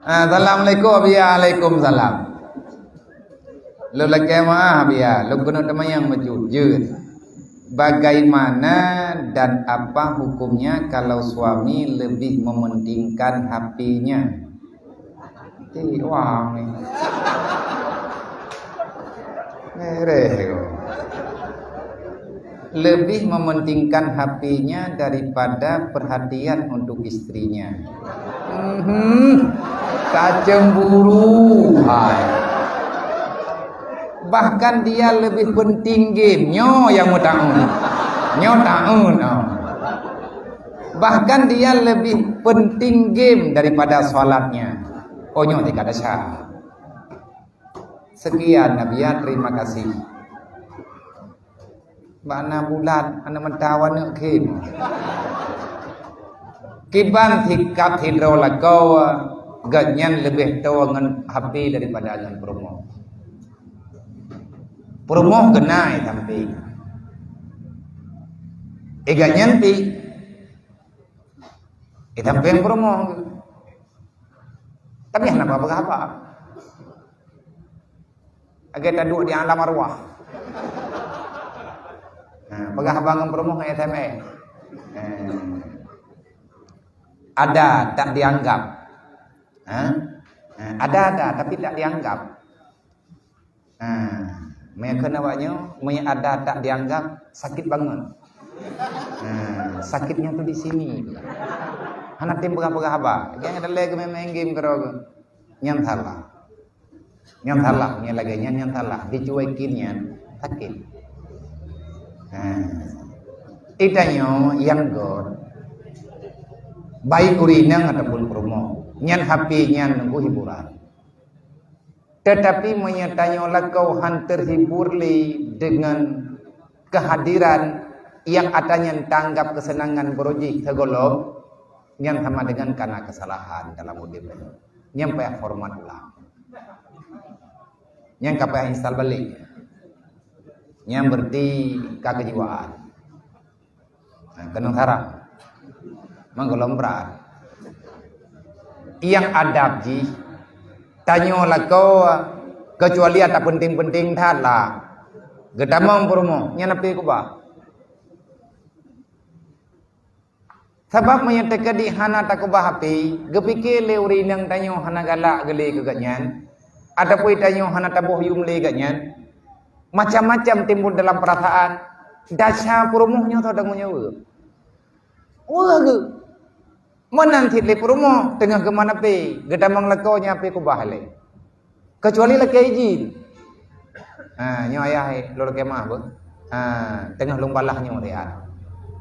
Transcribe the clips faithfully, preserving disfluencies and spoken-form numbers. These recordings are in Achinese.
Assalamualaikum, Abiya. Waalaikumsalam. Lôn lakée meu'ah, Abiya. Lôn keuneuk teumanyong bacut. Jeuet. Bagaimana dan apa hukumnya kalau suami lebih mementingkan H P-nya? Ti wang ni. Mereh ko. Lebih mementingkan H P-nya daripada perhatian untuk istrinya. Mhm. Ka cemburu, hai. Bahkan dia lebih penting game. Nyoe nyang meutaun. Nyoe taun, oh. Bahkan dia lebih penting game daripada salatnya. Oh, nyoe tingkat dasar. Sekian, Nabiya, terima kasih. Bak na bulat, aneuk meuta aneuk khem. Kiban sikap sidroe lakoe, gobnyan leubeh toe ngon H P daripada ngon peurumoh. Peurumoh geuna i sampéng. I gobnyan pih i sampéng peurumoh. Tapi hana peugah haba. Lagée taduek di alam arwah. Ha, peugah haba ngon peurumoh ngon S M S. Ha. Ada tak dianggap. Ha? Ha, ada, ada, tapi tak dianggap. Ha, meunyo kheun awak nyoe, meunyo ada tak dianggap, sakit banget. Ha, sakitnya tu di sini. Hana tem peugah-peugah haba. Jangan ada lagi main-main game keudroe. Nyan salah. Nyan salah, nyan lagée nyan, nyan salah. Dicuekin nyan sakit. Nah, itanyoe nyang göt, baik ureueng inong ataupun peurumoh, nyan H P nyan nunggu hiburan. Tetapi meunyo tanyoe lakoe han terhibur lé dengan kehadiran nyang ata nyan tanggap keuseunangan beurojih sigohlom, nyan sama dengan kana keusalahan dalam udeb. Nyan payah format ulang. Nyan ka payah install balik. Nyan berarti ka keujiwaan. Nah, keunong sarah. Manggohlom brat. Nyang adab jih, tanyoe lakoe, keucuali ata penting-penting that lah. Geutamong peurumoh, nyan ape keubah. Sabab meunyoe teukeudi hana takeubah H P, geupike lé ureueng inong tanyoe hana galak geulé keu gobnyan, ataupun tanyoe hana taboh yum lé gobnyan, macam-macam timbul dalam peurasaan. Dasar peurumoh nyoe teuh tanggong jaweueb. Weueh geuh. Meunan cit lé peurumoh teungoh geuman H P, geutamong lakoe nyan H P keubah lé. Keucuali lakée idin. Ha, nyoe ayah, eh, lôn lakée meu'ah beuh. Ha, teungoh lôn balaih nyoe siat.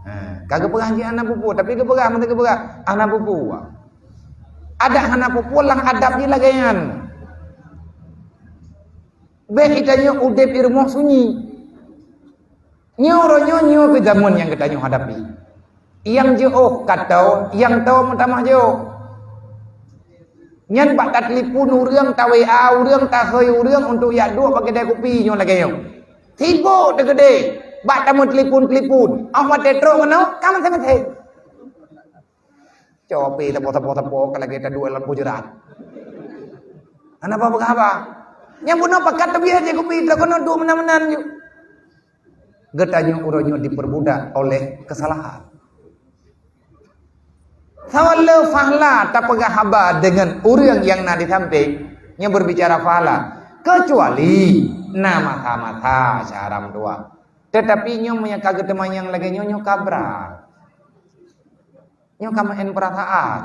Ha, ka geupeugah jih hana peue-peue, tapi geupeugah, meunan geupeugah, hana peue-peue. Adak hana peue-peue lam adab jih lagée nyan. Bék itanyoe udeb di rumoh sunyi. Nyoe uroe nyoe, nyoe keuh jameun nyang geutanyoe hadapi. Nyang jiôh ka toe, nyang toe meutamah jiôh. Nyan bak tatelepon ureueng, ta-W A ureueng, tahôi ureueng untuk jak duek bak keudè kupi nyoe lagèe nyoe. Sibôk teukeudeh bak tameutelepon-telepon. Óh watèe trôk keunoe, ka maséng-maséng. Copi sapo-sapo-sapo ka lagèe taduek lam pujeurat. Hana peugah haba. Nyang bunoe pakat teubiet jak kupi, trôk keunoe duek meunan-meunan ju. Geutanyoe uroe nyoe diperbudak oleh kesalahan. Saboh le fahla tapeugah haba deungon ureueng nyang na di sampéng, nyoe berbicara fahla, keucuali na masa-masa syedara meutuah. Teutapi nyoe meunyoe ka geuteumanyong lagèe nyoe, nyoe ka brat. Nyoe ka meu'en peurasaan.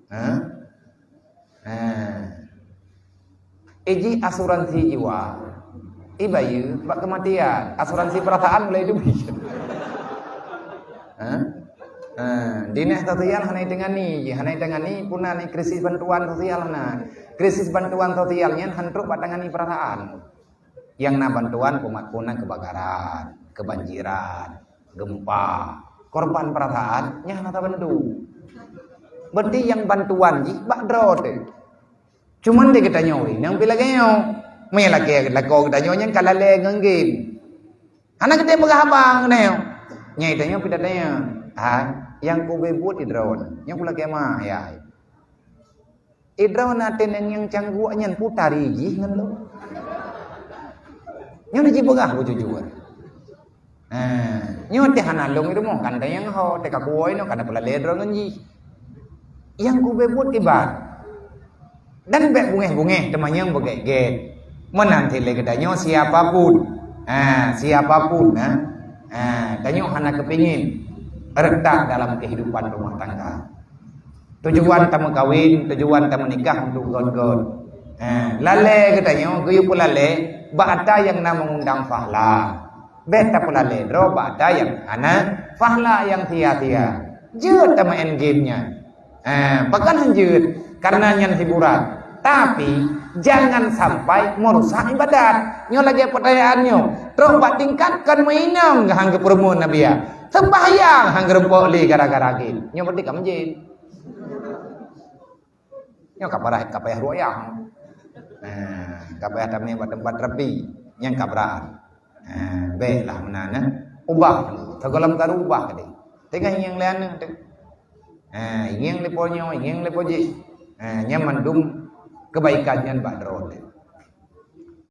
Hah? Hah. Iji asuransi jiwa. Ibayeue bak keumatian. Asuransi peurasaan mulai dubi. Hah? Hah. Dinas sosial hana itangani, hana itangani, puna ni krisis bantuan sosial hana. Krisis bantuan sosial nyan han trôk bak tangani peurasaan. Nyang na bantuan umat puna keubakaran, keubanjiran, geumpa. Korban peurasaan nyan hana tabantu. Berarti nyang bantuan jih bak droe teuh. Cuman di geutanyoe nyang pih lagèe nyoe. Meunyoe lagèe lakoe geutanyoe nyan ka lalè ngon game. Hana geutem peugah haba ngon nyoe. Nyang geutanyoe pih tatanyong. Ha, nyang kube buet di droe. Nyang kulakèe ma, ya. Idroe na teuh nyang cangguek nyan putari jih ngon lôn. Nyoe jipeugah beujujur. Ha, nyoe teuh hana lôn di rumoh, kan teuh nyang ho, teuka kuwoe nyoe, kan peulalé droe ngon jih. Nyang kubeuet buet iban. Dan bék bungéh-bungéh, teuma nyang beugét-gét. Meunan cit lé geutanyoe siapa pun. Ha, siapa pun, ha. Ha, tanyoe hana keupingin retak dalam kehidupan rumah tangga. Tujuan tameukawen, tujuan tameunikah untuk göt-göt. Ha, lalé geutanyoe geuyue peulalé bak ata nyang na meungundang fahla. Bék tapeulalé droe bak ata nyang hana fahla nyang sia-sia. Jeuet tameu'en game nyan. Ha, pakon hanjeuet, karena nyan hiburan. Tapi jangan sampai merusak ibadat. Nyoe lagée peutanyaan nyoe. Trok bak tingkat kon meuinong han geupeureumeun Nabi ya. Sembahyang han geurumpok lé gara-gara game. Nyoe berarti ka meujeuet. Nyoe ka parah, ka payah ruqyah. Ha, ka payah tamé bak teumpat rapi. Nyang ka brat. Ha, bék lah meunan, eh. Ubah. Sigohlom karu ubah tadi. Teuka nyang lé aneuk tu. Ha, nyang lé po nyoe, nyang lé po jih. Ha, nyan mandum kebaikan nyan bak droe teuh.